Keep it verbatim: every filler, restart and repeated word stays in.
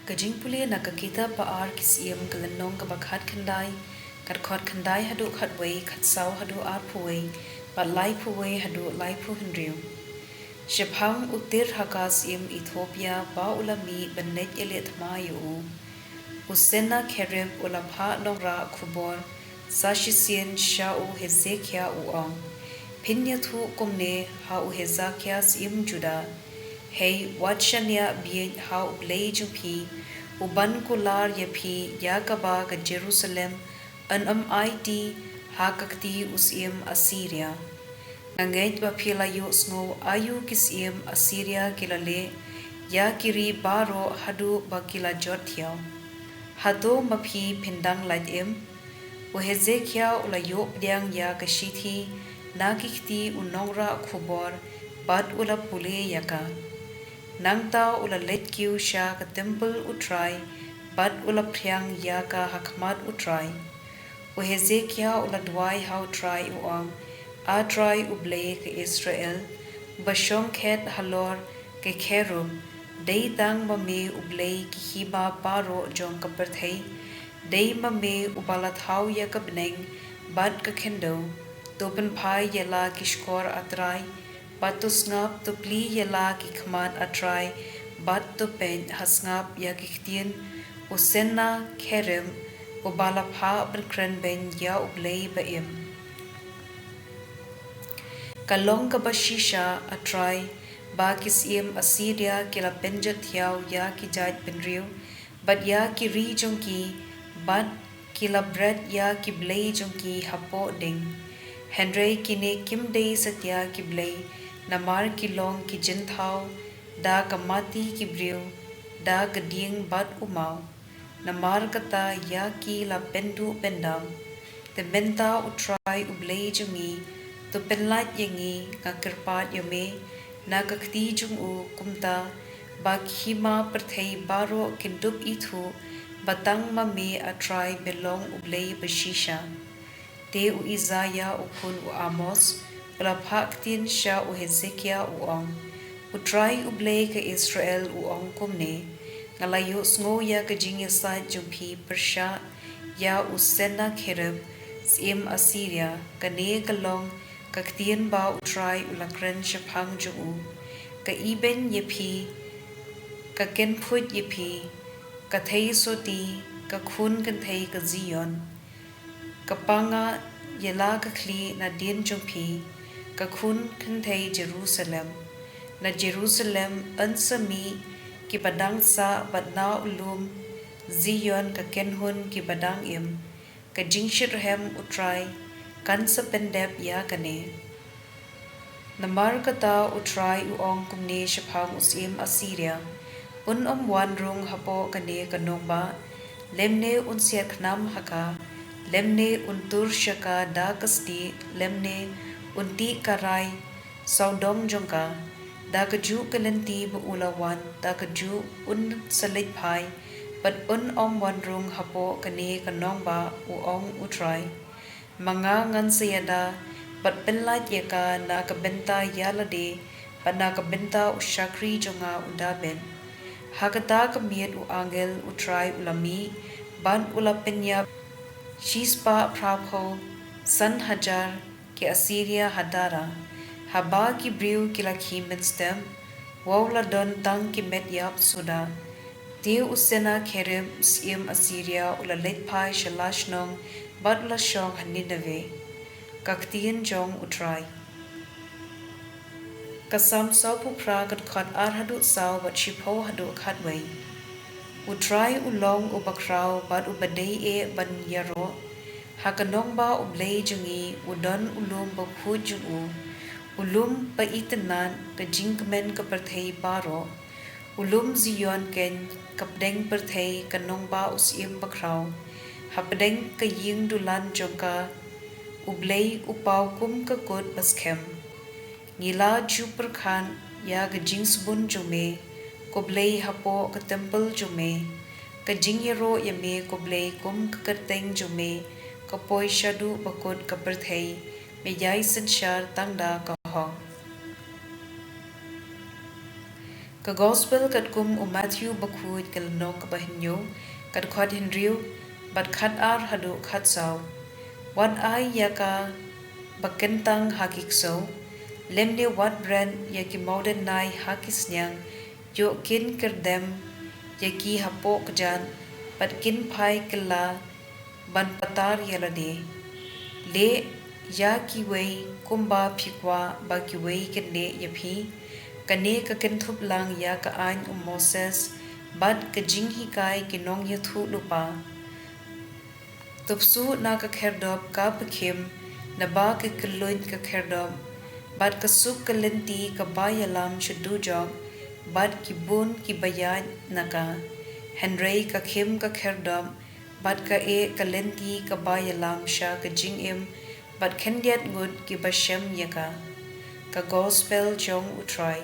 Ka jingpule na ka kitab ba ar Ki Syiem, ka lynnong kaba khatkhyndai, ka dkhot khyndai haduh khatwei, khatsaw haduh arphew wei, bad laiphew wei haduh laiphew hynriew. Shaphang u Tirhaka syiem Ethiopia ba u la mih ban leit ïaleh thma ïa u, u Sennakherib u la phah nongrah khubor sa shisien sha u Hesekia, u ong: Phin ïathuh kumne ha u Hesekia syiem Juda: Hei, wat shaniah bieit ha U Blei jong phi, uban kular ïa phi ïa kaba ka Jerusalem yn ym aiti ha ka kti u syiem Assyria. Nga ngeit ba phi la ïohsngew aïu ki syiem Assyria ki la leh ïa ki ri baroh haduh ba ki la jot thiaw. Hato ma phi phin dang lait im? U Hesekia u la ïoh pdiang ïa ka shithi na ki kti u nongrah khubor bad u la pule ïa ka. Nangta u la leit kiew sha ka templ U Trai bad u la phriang ïa ka ha khmat U Trai. U Hesekia u la duwai ha U Trai, u ong: A Trai, U Blei ka Israel, uba shong khet halor ki kherub, dei tang ma me U Blei ki hima baroh jong ka pyrthei? Dei ma me uba la thaw ïa ka bneng bad ka khyndew? To pynphai ïa la ki shkor, A Trai, bad to sngap; to plie ïa la ki khmat, A Trai, bad to peit ha sngap ïa ki ktien u Sennakherib, uba la phah ban kren beiñ ïa U Blei ba im. Ka long kaba shisha, A Trai, ba ki syiem Assyria ki la pynjot thiaw ïa ki jaitbynriew bad ïa ki ri jong ki, bad ki la bret ïa ki blei jong ki hapoh ding. Hynrei kine kim dei satia ki blei, namar ki long ki jingthaw da ka mati ki briew da ka dieng bad u maw. Namar kata ïa ki la pynduh pyndam. Te mynta, U Trai U Blei jong ngi, to pynlait ïa ngi, nga kyrpad ïa me, na ka kti jong u, kumta ba ki hima pyrthei baroh kin dup ithuh ba tang ma me, A Trai, me long U Blei ba shisha. Te u Isaïah u khun u Amoz u la phah ktien sha u Hesekia, u ong: U Trai U Blei ka Israel u ong kumne: Nga la ïohsngew ïa ka jingïasaid jong phi pyrshah ïa u Sennakherib, syiem Assyria. Kane ka long ka ktien ba U Trai u la kren shaphang jong u: Ka ibeiñ ïa phi, ka kynphuid ïa phi, ka theisotti, ka khun kynthei ka Zion, ka panga ïa la ka khlieh nadien jong phi, ka khun kynthei Jerusalem. Na Jerusalem yn sa mih kiba dang sah, bad na u lum Zion ka kynhun kiba dang im. Ka jingshitrhem U Trai kan sa pyndep ïa kane. Namar kata U Trai u ong kumne shaphang u syiem Assyria: Un ym wan rung hapoh kane ka nongbah, lymne un siat khnam ha ka, lymne un tur sha ka da ka stieh, lymne un tih ka rai sawdong jong ka. Da kajuh ka lynti ba u la wan, da kajuh un sa leit phai, bad un ym wan rung hapoh kane ka nongbah, u ong U Trai. Ma nga ngan sa ïada bad pynlait ïa ka na ka bynta ïa lade bad na ka bynta u shakri jong nga u Dabid. Ha kata ka miet u angel U Trai u la mih bad u la pynïap shispah phraphew san hajar ki Assyria ha Dara, haba ki briew ki la khie mynstep, wow la don tang ki met ïap suda. Te u Sennakherib syiem Assyria u la leit phai sha la shnong bad u la shong ha Nineveh. Ka ktien jong U Trai. Ka Salm sawphew phra, ka dkhot ar haduh saw bad shiphew haduh khatwei. U Trai u long uba khraw bad uba dei eh ban ïaroh. Ha ka nongbah U Blei jong ngi u don u lum bakhuid jong u, u lum ba itynnad ka jingkmen ka pyrthei baroh. U lum Zion keiñ ka pdeng pyrthei, ka nongbah u Syiem Bakhraw. Hapdeng ka ïing dulan jong ka U Blei u paw kum ka kut ba skhem. Ngi la ju pyrkhat ïa ka jingsbun jong me, ko Blei, hapoh ka templ jong me. Ka jingïaroh ïa me, ko Blei, kum ka kyrteng jong me ka poi shaduh ba kut ka pyrthei, me ïai synshar tang da ka hok. Ka Gospel katkum u Mathew Bakhuid, ka lynnong kaba hynñiew, ka dkhot hynriew bad khatar haduh khatsaw. Wat ai ïa kaba kyntang ha ki ksew, lymne wat bret ïa ki mawdyrnai ha ki sniang. Ïoh kin kyrdem ïa ki hapoh kjat, bad kin phai kylla ban patar ïa lade. Leh ïa kiwei kumba phi kwah ba kiwei kin leh ïa phi. Kane ka kynthup lang ïa ka aiñ u Moses bad ka jinghikai ki nongïathuhlypa. To pyrshah na ka khyrdop ka pyrkhim, naba ka kylluid ka khyrdop, bad ka suk ka lynti kaba ïalam sha dujok, bad ki bun kiba ïaid na ka. Hynrei ka khim ka khyrdop, bad ka eh ka lynti kaba ïalam sha ka jingim, bad khyndiat ngut kiba shem ïa ka. Ka Gospel jong U Trai.